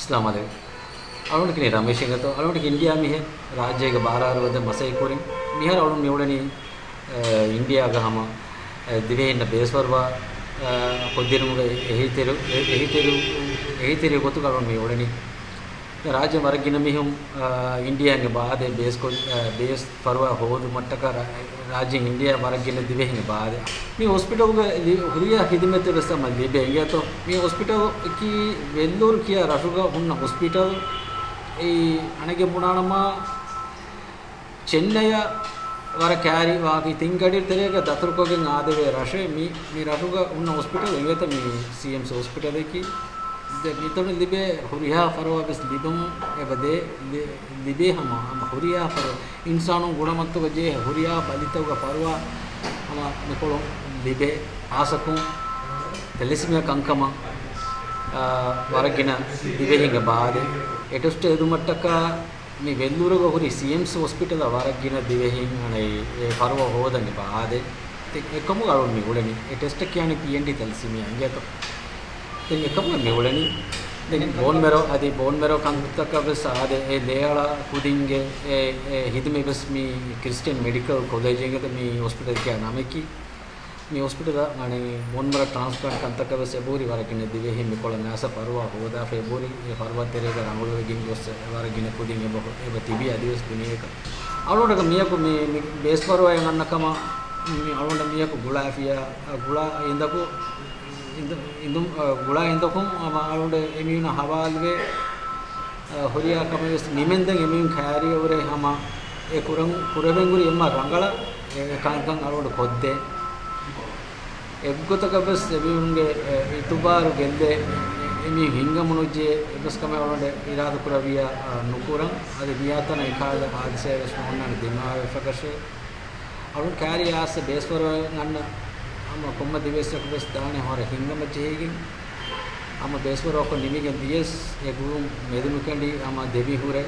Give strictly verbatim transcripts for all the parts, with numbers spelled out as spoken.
އައްސަލާމު ޢަލައިކުމް. އަޅުގަނޑު ކިނީ ރަމޭޝް އިނގޭތޯ. އަޅުގަނޑު އިންޑިއާ މީހެއް، ރާއްޖޭގަ ބާރަ އަހަރު ވަދެ މަސައްކަތް ކުރިން. މިހާރު އަޅުގަނޑު މި އުޅެނީ، އަ، އިންޑިއާގަ ހަމަ، އަ، ދިވެހިންނަށް ބޭސް ފަރުވާ، އަ، ކޮށްދިނުމުގެ އެހީތެރި، އެ-، އެހީތެރި، އެހީތެރި ގޮތުގަ އަޅުގަނޑު މި އުޅެނީ. ރާއްޖޭ ވަރަށް ގިނަ މީހުން، އަ، އިންޑިއާގެ ބާދެ ބޭސް ކޮށް-، އަ، ބޭސް ފަރުވާ ހޯދުމަށްޓަކާ ރާ-، ރާއްޖޭ އިންޑިއާ ވަރަށް ގިނަ ދިވެހިން ބާދެ. މި ހޮސްޕިޓަލުގެ ލި-، ހުރިހާ ހިދުމަތެއް ވެސް ހަމަ ލިބޭ އިނގޭތޯ. މި ހޮސްޕިޓަލަކީ ވެއްލޫރު ކިޔާ ރަށުގަ ހުންނަ ހޮސްޕިޓަލް. އެއީ އަނެއްގެ ބުނާނަމާ، ޗެންނައިއަށް ވަރަށް ކައިރި ވާގި ތިން ގަޑި ތެރޭގަ ދަތުރުކޮށްގެން އާދެވޭ ރަށެއް މި، މި ރަށުގަ ހުންނަ ހޮސްޕިޓަލް އިނގޭތަ މި ސީއެމްސީ ހޮސްޕިޓަލަކީ. ދެ މިތަނުން ލިބޭ ހުރިހާ ފަރުވާ ވެސް ލިބެމުން އެބަ ދޭ، ލި-، ލިބޭ ހަމަ، ހަމަ ހުރިހާ ފަރުވާ. އިންސާނުން ގުނަމަންތަކަށް ޖެހޭ ހުރިހާ ބަލިތަކުގެ ފަރުވާ ހަމަ މިކޮޅުން ލިބޭ. ހާއްސަކޮށް ތެލެސިމިއާ ކަންކަމަށް، އާ، ވަރަށް ގިނަ ދިވެހިން އެބަ އާދޭ. އެ ޓެސްޓް ހެދުމަށްޓަކާ މި ވެއްލޫރުގަ ހުރި ސީއެމްސީ ހޮސްޕިޓަލަށް ވަރަށް ގިނަ ދިވެހިން އަނެއް އެ ފަރުވާ ހޯދަން އެބަ އާދޭ. އެކަމުގަ އަޅުން މި އުޅެނީ. އެ ޓެސްޓަކީ އަނެއް ޕީއެންޑީ ތެލެސިމިއާ އިނގޭތޯ. ދެން އެކަމުގަ މި އުޅެނީ. ދެން ބޯން މެރޯ، އަދި ބޯން މެރޯ ކަންތަކަށް ވެސް އާދެ، އެ ލޭއަޅާ ކުދިންގެ އެ، އެ ހިދުމަތް ވެސް މި ކްރިސްޓިއަން މެޑިކަލް ކޮލެޖް އިނގޭތޯ މި ހޮސްޕިޓަލް ކިޔާ ނަމަކީ. މި ހޮސްޕިޓަލަށް އަނެއް ބޯން މެރޯ ޓްރާންސްޕްލާންޓް ކަންތަކަށް ވެސް އެބަހުރި ވަރަށް ގިނަ ދިވެހިން މިކޮޅަށް އައިސް ފަރުވާ ހޯދާފަ އެބަހުރި. އެ ފަރުވާ ތެރޭގަ ރަނގަޅުވެގެން ގޮސް ވަރަށް ގިނަ ކުދިން އެބަ، އެބަ ތިބި އަދިވެސް ދުނިޔެއަކަށް. އަޅުގަނޑަކަށް މިޔަކު މި، މި ބޭސް ފަރުވާއެއް އަންނަ ކަމަށް މި އަޅުގަނޑަށް މިޔަކު ގުޅާފިޔާ، އަ، ގުޅާ އިނދަކު، އިނދު-، އިނދު-، އަ، ގުޅާ އިނދަކުން ހަމަ އަޅުގަނޑު އެމީހުންނަށް ހަވާލުވެ، އަ، ހުރިހާ ކަމެއް ވެސް ނިމެންދެން އެމީހުން ކައިރިއަށްވުރެ ހަމަ އެ ކުރަން، ކުރެވެން ހުރި އެންމެ ރަނގަޅަށް އެ ކަންކަން އަޅުގަނޑު ކޮށްދޭ. އެއްގޮތަކަށް ވެސް އެމީހުންގެ އިތުބާރު ގެއްލޭ، އެމީހުން ހިނގަމުނުއްޖެ އެއްވެސް ކަމެއް އަޅުގަނޑު އިރާދަކުރެއްވިޔާ، އަ، ނުކުރަން. އަދި މިއާ ތަނަށް އެކަހަލަ ހާދިސާއެއް ވެސް ނޯންނާނެ ދިމާވެފަކަށެ. އަޅުން ކައިރި އާސް ބޭސް ފަރުވާ އަންނަ ހަމަ ކޮންމެ ދިވެއްސަކު ވެސް ދާނެ ހޮރަ ހިނގަމަ ޖެހިގެން. ހަމަ ބޭސް ފަރުވާކޮށް ނިމިގެން ދިޔަސް އެ ގުޅުން މެދުނުކެނޑި ހަމަ ދެމި ހުރޭ.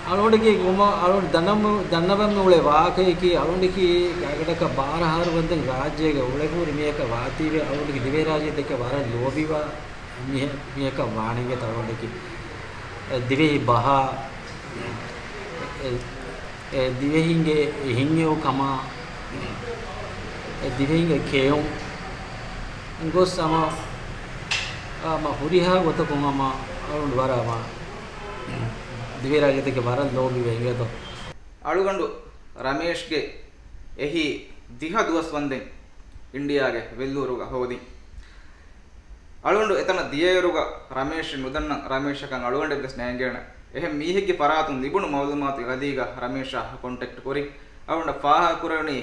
އަޅުގަނޑުގެ ގުމަ-، އަޅުގަނޑު ދަންނަވަން، ދަންނަވަން މި އުޅޭ ވާހަކަޔަކީ، އަޅުގަނޑަކީ ގާތްގަނޑަކަށް ބާރަ އަހަރު ވަންދެން ރާއްޖޭގަ އުޅެފަ ހުރި މީހަކަށް ވާތީވެ، އަޅުގަނޑުގެ ދިވެހިރާއްޖެ ދެކެ ވަރަށް ލޯބިވާ މީހެއް، މީހަކަށް ވާނެގެ އަޅުގަނޑަކީ. އެ ދިވެހި ބަހާ، އެ، އެ ދިވެހިންގެ ހިތްހެޔޮކަމާ، އެ ދިވެހިންގެ ކެޔުން ގޮސް ހަމަ، ހަމަ ހުރިހާ ގޮތަކުން ހަމަ އަޅުގަނޑު ވަރަށް ހަމަ ދިވެހިރާއްޖެ ދެކެ ވަރަށް ލޯބިވޭ އިނގޭތޯ. އަޅުގަނޑު ރަމޭޝްގެ އެހީ ދިހަ ދުވަސް ވަންދެން އިންޑިއާގެ ވެއްލޫރުގަ ހޯދިން. އަޅުގަނޑު އެތަނަށް ދިޔައިރުގަ ރަމޭޝް ނުދަންނަ ރަމޭޝަކަށް އަޅުގަނޑެއް ވެސް ނޭނގޭނެ. އެހެން މީހެއްގެ ފަރާތުން ލިބުނު މައުލޫމާތުގެ އަދީގަ ރަމޭޝާ ކޮންޓެކްޓް ކުރި. އަޅުގަނޑަށް ފާހަގަކުރެވުނީ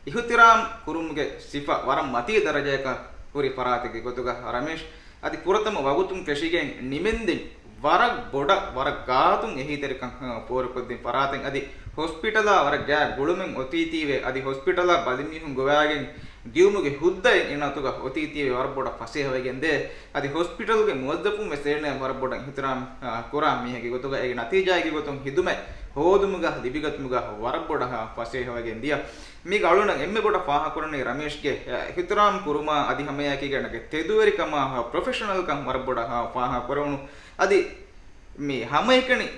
އިހުތިރާމް ކުރުމުގެ ސިފަ ވަރަށް މަތީ ދަރަޖަޔަކަށް ހުރި ފަރާތެއްގެ ގޮތުގަ ރަމޭޝް އަދި ފުރަތަމަ ވަގުތުން ފެށިގެން ނިމެންދިން ވަރަށް ބޮޑަށް، ވަރަށް ގާތުން އެހީތެރިކަން، އަ، ފޯރުކޮށްދިން ފަރާތެއް އަދި ހޮސްޕިޓަލާ ވަރަށް ގާތް ގުޅުމެއް އޮތީތީވެ، އަދި ހޮސްޕިޓަލާ ބަލިމީހުން ގޮވާގެން ދިއުމުގެ ހުއްދައެއް އޭނާތުގަ އޮތީތީވެ ވަރަށް ބޮޑަށް ފަސޭހަވެގެން ދޭ. އަދި ހޮސްޕިޓަލުގެ މުވައްޒަފުން ވެސް އޭނާ ވަރަށް ބޮޑަށް އިހުތިރާމް، އާ، ކުރާ މީހެއްގެ ގޮތުގަ އޭގެ ނަތީޖާއެއްގެ ގޮތުން ހިދުމަތް ހޯދުމުގަ ލިބިގަތުމުގަ ވަރަށް ބޮޑަށް ފަސޭހަވެގެން ދިޔަ. މީގަ އަޅުގަނޑަށް އެންމެ ބޮޑަށް ފާހަގަކުރަނީ ރަމޭޝްގެ، އާ، އިހުތިރާމް ކުރުމާ އަދި ހަމައެކީގަ އޭނާގެ ތެދުވެރިކަމާ، ޕްރޮފެޝަނަލްކަން ވަރަށް ބޮޑަށް ފާހަގަކުރެވުނު. އަދި މި ހަމައެކަނި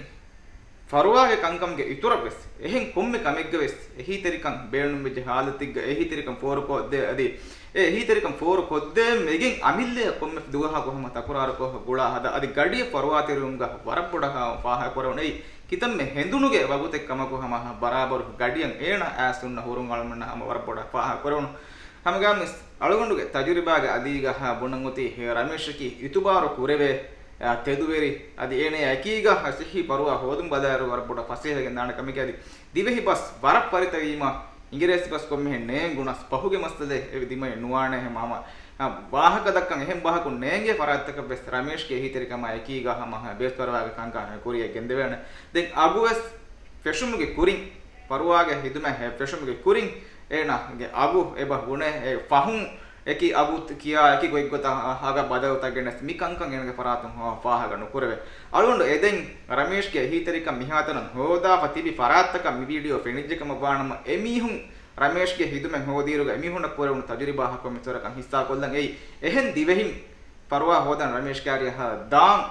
ފަރުވާގެ ކަންކަމުގެ އިތުރަށް ވެސް އެހެން ކޮންމެ ކަމެއްގަ ވެސް އެހީތެރިކަން ބޭނުންވެއްޖެ ހާލަތެއްގަ އެހީތެރިކަން ފޯރުކޮށްދޭ އަދި އެ އެހީތެރިކަން ފޯރުކޮށްދޭން ވެގެން އަމިއްލައަށް ކޮންމެ ދުވަހަކު ހަމަ ތަކުރާރުކޮށް ގުޅާ ހަދާ އަދި ގަޑިއެއް ފަރުވާތެރިވުމުގަ ވަރަށް ބޮޑަށް ފާހަގަކުރެވުނު. އެއީ ކިތަންމެ ހެނދުނުގެ ވަގުތެއް ކަމަކު ހަމަ ބަރާބަރު ގަޑިއަށް އޭނާ އައިސް ހުންނަ ހުރުން އަޅަމެންނަށް ހަމަ ވަރަށް ބޮޑަށް ފާހަގަކުރެވުނު. ހަމަގައިމުވެސް އަޅުގަނޑުގެ ތަޖުރިބާގެ އަލީގަ ބުނަން އޮތީ ރަމޭޝަކީ އިތުބާރު ކުރެވޭ، އާ، ތެދުވެރި، އަދި އޭނަޔާ އެކީގަ ސިއްހީ ފަރުވާ ހޯދުން ބަލާއިރު ވަރަށް ބޮޑަށް ފަސޭހަވެގެން ދާނެ ކަމެކޭ. އަދި ދިވެހި ބަސް ވަރަށް ފަރިތަވީމަ، އިނގިރޭސި ބަސް ކޮންމެހެން ނޭނގުނަސް ފަހުގެ މައްސަލައެއް އެ ދިމައިން ނުވާނެ. ހަމަ ވާހަކަ ދައްކަން އެހެން ބަހަކު ނޭނގޭ ފަރާތްތަކަށް ވެސް ރަމޭޝްގެ އެހީތެރިކަމާ އެކީގަ ހަމަ ބޭސްފަރުވާގެ ކަންކަން ކުރިއަށް ގެންދެވޭނެ. ދެން އަގުވެސް ފެށުމުގެ ކުރިން، ފަރުވާގެ ހިދުމަތް ފެށުމުގެ ކުރިން އޭނާގެ އަގު އެބަ ބުނެ، އެ ފަހުން އެކި އަގު ކިޔާ އެކި ގޮތްގޮތަށް އަގަށް ބަދަލުތައް ގެނެސް މި ކަންކަން އޭނާގެ ފަރާތުން ފާހަގަ ނުކުރެވޭ. އަޅުގަނޑު އެދެން ރަމޭޝްގެ އެހީތެރިކަން މިހާތަނަށް ހޯދާފަ ތިބި ފަރާތްތަކަށް މި ވީޑިއޯ ފެނިއްޖެ ކަމަށް ވާނަމަ، އެމީހުން ރަމޭޝްގެ ހިދުމަތް ހޯދިއިރުގަ އެމީހުންނަށް ކުރެވުނު ތަޖުރިބާ ހަކުރު މިތޯރަކަން ހިއްސާކޮށްލަން އެއީ އެހެން ދިވެހިން ފަރުވާ ހޯދަން ރަމޭޝް ގާރިއަށް ދާން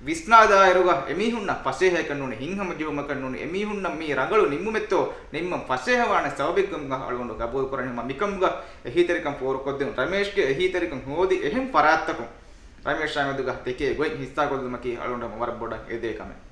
ވިސްނާލާއިރުގަ އެމީހުންނަށް ފަސޭހައަކަށް ނޫނީ، ހިތްހަމަޖެހުމަކަށް ނޫނީ، އެމީހުންނަށް މީ ރަނގަޅު ނިންމުމެއްތޯ، ނިންމަން ފަސޭހަވާނެ ސަބަބެއްކަމުގަ އަޅުގަނޑު ގަބޫލުކުރަނީ. މިކަމުގަ އެހީތެރިކަން ފޯރުކޮށްދިނުން ރަމޭޝްގެ އެހީތެރިކަން ހޯދި އެހެން ފަރާތްތަކުން ރަމޭޝާ މެދުގަ ދެކޭ ގޮތް ހިއްސާކޮށްލުމަކީ އަޅުގަނޑަށް ވަރަށް ބޮޑަށް އެދޭ ކަމެއް.